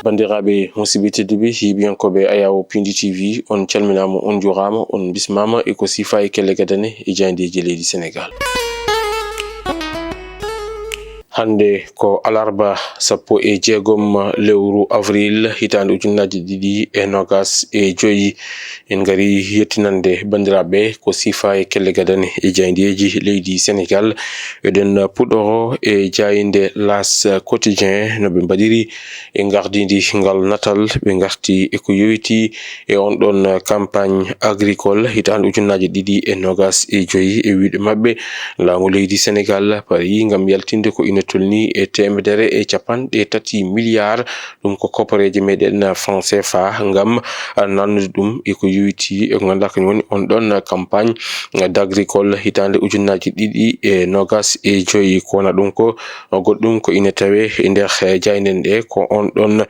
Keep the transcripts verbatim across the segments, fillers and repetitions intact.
Banndiraaɓe musidɓe tedduɓe, heɗiyankooɓe Ayawo Pindi T V, on calminaama, on njuuraama, on mbismaama e ko siifa e kelle gadane e jaayndeeji leydi Senegaal. Hannde ko alarba sappo e jeegom lewru avril hitaande ujunnaaji ɗiɗi e noogas e joyi. En ngari yettinande banndiraaɓe ko siifa e kelle gadane e jaayndeeji leydi Senegaal. Eɗen puɗɗoro e jaaynde L'As Quotidien, no ɓe mbaɗiri e ngardiindi ngal natal, ɓe ngarti e ko yowitii e on ɗon campagne agricole hitaande ujunnaaji ɗiɗi e noogas e joyi. E wiyde maɓɓe, laamu leydi Senegaal parii ngam yaltinde ko ina tolnii e teemedere e capanɗe tati miliyaar, ɗum ko koppareeje meɗen franc C F A, ngam nannude ɗum e ko yowitii e ko ngannduɗaa kañum woni on ɗon campagne d'agricole hitaande ujunnaaji ɗiɗi e noogas e joyi. Ko wona ɗum ko goɗɗum ko ina tawee e nder jaaynde nde, ko on ɗon,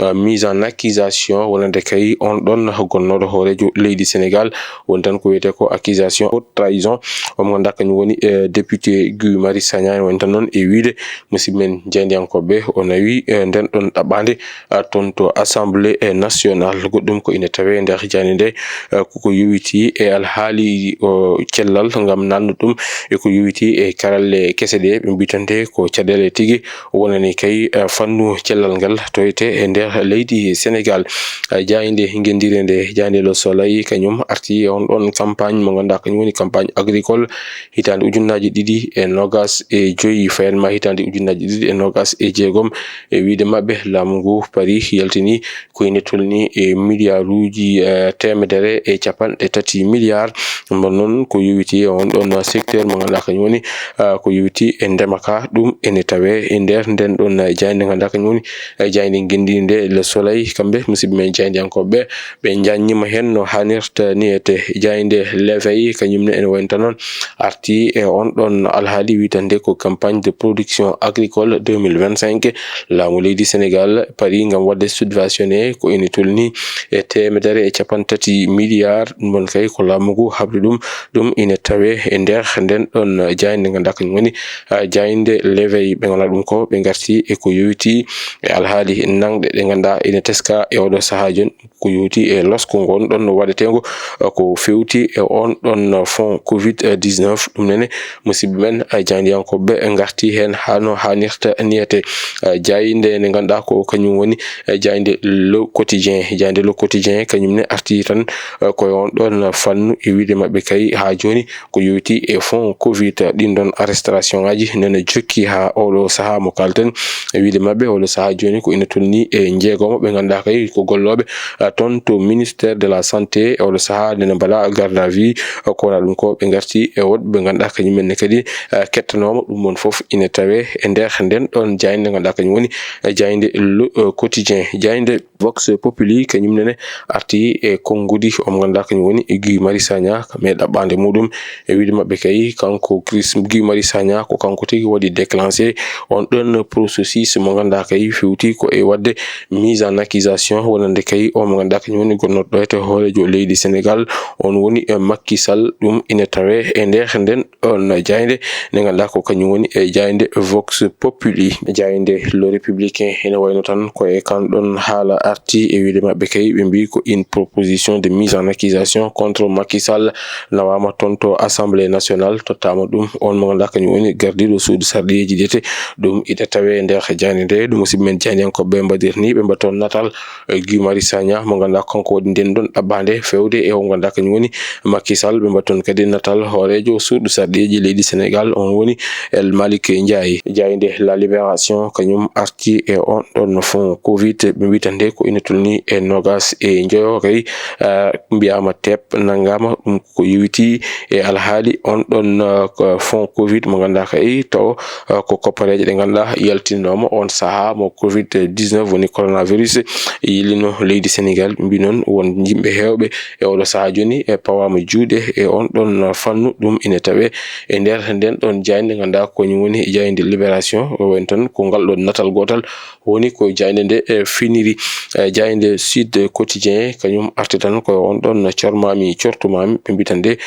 eh, mise en accusation wonande kay on ɗon gonnooɗo hooreejo leydi Senegaal, woni tan ko wiyetee ko accusation haute trahison, omo ngannduɗaa kañum woni, eh, député Guy Marius Sagna. En woni tan noon e wiyde musidɓe men jaayndiyankooɓe, o nawi, eh, nden ɗon ɗaɓɓaande, eh, toon to Assemblée, eh, nationale. Goɗɗum ko ina tawee nder jaaynde nde, eh, koko yowitii e alhaali o cellal ngam nannude ɗum e ko yowitii e karalle kese ɗe, ɓe mbiyetee ko caɗeele tigi wonani kay, eh, fannu cellal ngal toyte e nder leydi Senegaal. Eh, jaaynde ngenndiire nde, jaaynde Le Soleil, kañum arti e on ɗon campagne mo ngannduɗaa kañum woni campagne agricole hitaande ujunnaaji ɗiɗi e noogas e joyi, fayanma hitaande ujunnaaji ɗiɗi e noogas e jeegom. E wiyde maɓɓe, laamu ngu parii yaltinii ko ina tolnii e miliyaaruuji, eh, teemedere e capanɗe tati miliyaar. Mbo noon ko yowitii e on ɗon secteur mo ngannduɗaa kañum woni, eh, ko yowitii e ndema ka, ɗum ene tawee e nder nden ɗon jaaynde ngannduɗaa kañum woni, eh, jaaynde ngenndiire nde Le Soleil. Kamɓe musidɓe men jaayndiyankooɓe ɓe, ɓe njaañniima heen no haanirta ni etee. Jaaynde L'Éveil kañum ne ene wayi tan noon arti e on ɗon alhaali wiyetee ko campagne de production agricole deux mille vingt-cinq. Laamu leydi Senegaal parii ngam waɗde subventionné ko ina tolnii e teemedere e capanɗe tati miliyaar. Ɗum noon kay ko laamu ngu haɓri ɗum. Ɗum ina tawee e nder nden ɗon jaaynde ngannduɗaa kañum woni, ah, jaaynde L'Éveil. Ɓe ngannduɗaa ɗum ko ɓe ngarti e ko yowitii e alhaali nangɗe ɗe ngannduɗaa ina teska e oɗo sahaa jooni. Ko yowitii e losko ngon ɗon waɗeteengo, eh, ko feewti e on ɗon fonds covid dix-neuf. Ɗum nene, musidɓe men, eh, jaayndiyankooɓe ngarti heen haa no haanirta ni etee. Eh, jaaynde nde ngannduɗaa ko kañum woni, eh, jaaynde Le Quotidien. Jaaynde Le Quotidien kañum ne arti tan, eh, ko e on ɗon fannu e wiyde maɓɓe kay haa jooni ko yowitii e fonds covid. Ɗin ɗon arrestation ŋaaji nene jokki haa oɗo sahaa mo kaalten. E wiyde maɓɓe, oɗo sahaa jooni ko ina tolnii e njeegomo ɓe ngannduɗaa kay ko gollooɓe, ah, toon to ministère de la santé. E oɗo sahaa nene mbaɗaa garde à vue, ah, ko wona ɗum ko ɓe ngarti e woɗɓe ɓe ngannduɗaa kañum en ne kadi, ah, kettanooma. Ɗum won fof ina tawee e nder nden ɗon jaaynde ngannduɗaa kañum woni, eh, jaaynde Le, eh, Quotidien. Jaaynde Vox Populi kañum nene arti e konngudi omo ngannduɗaa kañum woni Guy Marius Sagna, kam e ɗaɓɓaande muɗum. E wiyde maɓɓe kay, kanko Chris, Guy Marius Sagna, ko kanko tigi waɗi déclenché on ɗon processus mo ngannduɗaa kay feewti ko e waɗde mise en accusation wonande kay o mo ngannduɗaa kañum woni gonnooɗo ɗo e hooreejo leydi Senegaal, on woni, eh, Macky Sall. Ɗum ina tawee e nder nden ɗon jaaynde nde ngannduɗaa ko kañum woni e jaaynde Vox Populi. Jaaynde Le Républicain ene wayno tan ko e kan ɗon haala arti e wiyde maɓɓe kay, ɓe mbii ko une proposition de mise en accusation contre Macky Sall nawaama toon to Assemblée nationale, tottaama ɗum on mo ngannduɗaa kañum woni gardiiɗo suudu sarɗiyeeji ɗi etee. Ɗum ina tawee nder jaaynde nde, ɗum musidɓe men jaayndiyankooɓe ɓe mbaɗirnii, ɓe mbaɗa toon natal, eh, Guy Marius Sagna, mo ngannduɗaa kanko waɗi nden ɗon ɗaɓɓaande feewde e o ngannduɗaa kañum woni Macky Sall. Ɓe mbaɗa toon kadi natal hooreejo suudu sarɗiyeeji leydi Senegaal, on woni El Malick Ndiaye. Jaaynde La Libération kañum arti e on ɗon fonds covid, ɓe mbii tan nde ko ina tolnii e noogas e njoyo kay, eh, mbiyaama teep nanngaama, ɗum ko yowitii e alhaali on ɗon, eh, ko fonds covid mo ngannduɗaa kay taw, eh, ko koppareeje ɗe ngannduɗaa yaltinooma on sahaa mo covid dix-neuf woni coronavirus yilino leydi Senegaal. Mbi noon won yimɓe heewɓe e oɗo sahaa jooni e pawaama juuɗe e on ɗon fannu. Ɗum ina tawee e nder nden ɗon jaaynde ngannduɗaa ko kañum woni jaaynde de Libération, o woni tan ko ngal ɗon natal gootal woni ko jaaynde nde, e, finiri. E, jaaynde Sud Quotidien, kañum arti tan ko on ɗon cormaami, cortumaami, ɓe mbiyata nde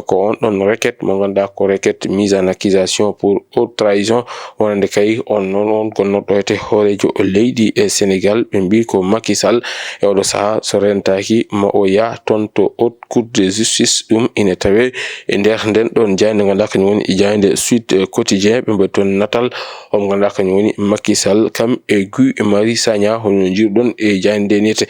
ko on ɗon requête mo ngannduɗaa ko requête mise en accusation pour haute trahison, wonande kay on noon on gonnoɗo e hooreejo leydi e Sénégal, ɓe mbi ko Macky Sall. E oɗo sahaa, so rentaaki, ma o yah toon to haute Cour de justice. Ɗum ine tawee e nder nden ɗon jaaynde, ngannduɗaa kañum woni jaaynde Sud Quotidien. Ɓe mbaɗi toon natal, on ngannduɗaa kañum woni Macky Sall, kam e Guy Marius Sagna, hono no njiiruɗon e jaaynde nde niyete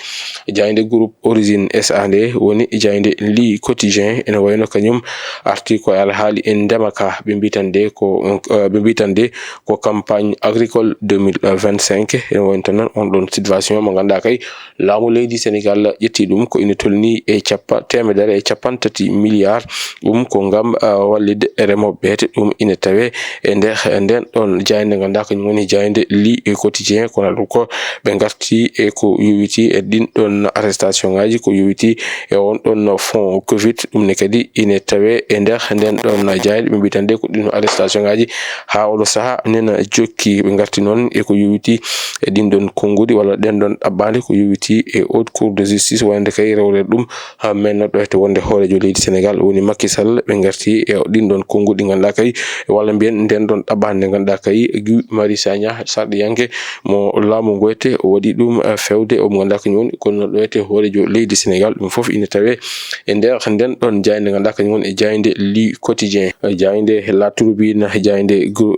jaaynde Groupe Origine S A nde, woni jaaynde Le Quotidien. Ene wayno kañum arti ko e alhaali e ndema ka, ɓe mbi tan nde ko, eh, ɓe mbi tan nde ko campagne agricole deux mille vingt-cinq. Ene wayno tan noon on ɗon situation mo ngannduɗaa kay laamu leydi Sénégal ƴetti ɗum ko ina tolni e cappa-, teemedere e cappanɗe tati milliards. Ɗum ko ngam, ah, wallitde remooɓe ɓe. Te ɗum ina tawee e nder nden ɗon jaaynde, ngannduɗaa kañum woni jaaynde Le Quotidien. Kono ɗum ko ɓe ngarti e ko yowiti e ɗin ɗon arrestation ngaji, ko yowiti e on ɗon fonds covid. Ɗum ne kadi ine tawee e nder nden ɗon jaaynde. Ɓe mbi tan nde ko ɗin arrestation ngaji haa oɗo sahaa nena jokki. Ɓe ngarti noon e ko yowiti e ɗin ɗon konnguɗi walla ɗen ɗon ɗaɓɓaande ko yowiti e Haute Cour de Justice, wonande kay rewre ɗum, ha, men noɗɗo ete wonde hooreejo leydi Sénégal woni Macky Sall. Ɓe ngarti e ɗin ɗon konnguɗi, ngannduɗaa kay, walla mbiyen nden ɗon ɗaɓɓaande, ngannduɗaa kay, Guy Marius Sagna, sarɗiyanke mo laamu ngu ete, o waɗi ɗum, eh, fewde, o mo ngannduɗaa kañum woni gonnoɗo ete hooreejo leydi Sénégal. Ɗum fof ine tawee e nder nden ɗon jaaynde, ngannduɗaa kañum woni e jaaynde Le Quotidien, jaaynde La Tribune, jaaynde Gro-,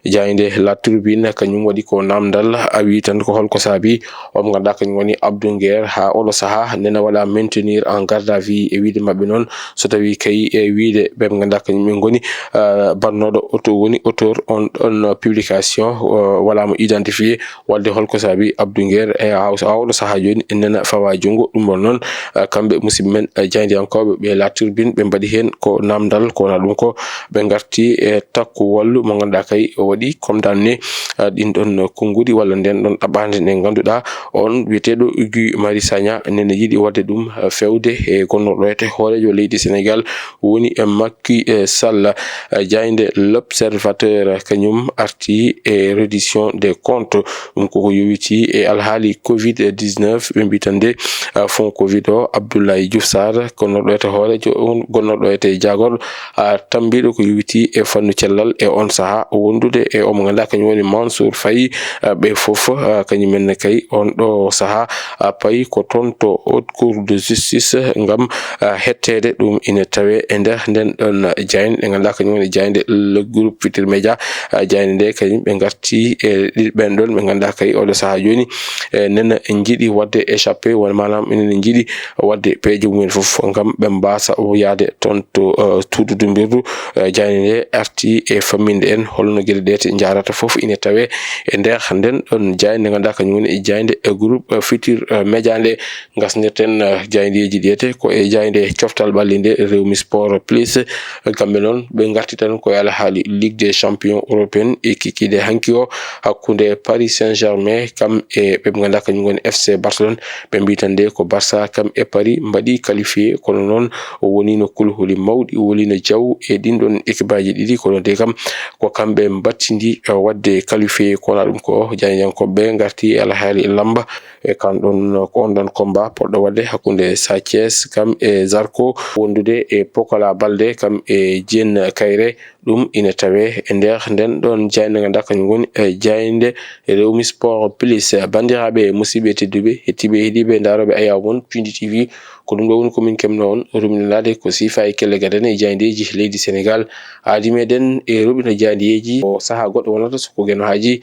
jaaynde La Tribune, kañum waɗi ko namdal, a wi tan ko holko saabi o mo ngannduɗaa kañum woni Abdou Nguer, haa oɗo sahaa nena waɗa maintenir en garde à vue. E wiide maɓɓe noon, so tawi kay e wiide ɓe ngannduɗaa kañum en ngoni, ah, bannoɗo auto woni auteur on ɗon publication, ah, waɗaama identifié, wadde holko saabi Abdou Nguer e haa, haa oɗo sahaa jooni en nena fawa junngo. Ɗum ɗon noon, ah, kamɓe musidɓe men, ah, jaayndiyankooɓe ɓe La Tribune, ɓe mbaɗi heen ko namdal, ko wona ɗum ko ɓe ngarti e takku wallu mo ngannduɗaa kay o waɗi condamné, ah, ɗin ɗon konnguɗi walla nden ɗon ɗaɓɓaande nde ngannduɗaa on wiyeteeɗo Guy Marius Sagna nene yiɗi waɗde ɗum, ah, fewde e gonnoɗo ete hooreejo leydi Sénégal woni e Macky, eh, Sall. Ah, jaaynde L'Observateur kañum arti e reddition des comptes. Ɗum koko yowiti e alhaali covid dix-neuf, ɓe mbi tan nde, ah, fonds covid o, Abdoulaye Diouf Sarr, gonnoɗo ete hooreejo on, gonnoɗo ete jaagorɗo, ah, tambiiɗo ko yowiti e fannu cellal e on sahaa wondude e omo ngannduɗaa kañum woni Mansour Faye. Ah, ɓe fof, ah, kañum en ne kay on ɗo sahaa, ah, payi ko toon to Haute Cour de Justice ngam, ah, hetteede. Ɗum ine tawee e nder nden ɗon jaaynde, ɗe ngannduɗaa kañum woni jaaynde Le Groupe Futurs Médias. Ah, jaaynde nde kañum ɓe ngarti e ɗi-, ɓen ɗon ɓe ngannduɗaa kay oɗo sahaa jooni, e nena njiɗi waɗde échappé, won maanaam enen njiɗi waɗde peeje mumen fof ngam ɓe mbaasa yaade toon to, eh, tuududu mbirdu. Eh, jaaynde nde arti e famminde en holno geɗe ɗe te njaarata fof ine tawee e nder nden ɗon jaaynde, ngannduɗaa kañum woni e jaaynde e Groupe, eh, Futurs, eh, Médias nde. Ngasnirten, eh, jaayndeeji ɗi ete ko e jaaynde coftal ɓalli nde Rewmi Sport Plus. Kamɓe noon ɓe ngarti tan ko e alhaali Ligue des Champions européenne e kikiiɗe hanki o hakkunde Paris Saint-Germain kam e ɓe ngannduɗaa kañum woni F C Barcelone. Ɓe mbi tan nde ko Barça kam e Paris mbaɗi qualifié, kono noon o woniino kulhuli mawɗi, o woniino jaw e ɗin ɗon équipeaji ɗiɗi, kono de kam ko kamɓe mbattindi, eh, waɗde qualifié. Ko wona ɗum ko jaayndiyankooɓe ɓe ngarti e alhaali lamba e kan ɗon, ko on ɗon combat poɗɗo waɗde hakkunde Sa Thiès kam e Zarko, wondude e Pokola Balde kam e Diène Kairé. Ɗum ina tawee e nder nden ɗon jaaynde, ngannduɗaa kañum woni, eh, jaaynde Rewmi Sport Plus. Banndiraaɓe, musidɓe tedduɓe, heɗtiiɓe, heɗiiɓe, ndaarooɓe ayaawo mon Pindi T V, ko ɗum ɗo woni ko min keɓno on ruminanaade ko siifa e kelle gadane e jaayndeeji leydi Sénégal. Aadi meɗen e ruɓina jaayndeeji, ko sahaa goɗɗo wonata so ko Geno Haaji.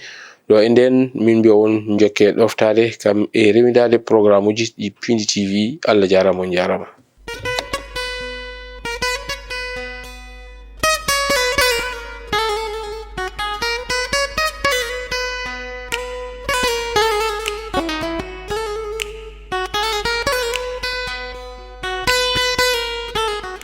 Ɗo e nden, min mbiya on njokke ɗoftaade kam e rewindaade programme uji ɗi Pindi T V. Allah jaaraama, on njaaraama.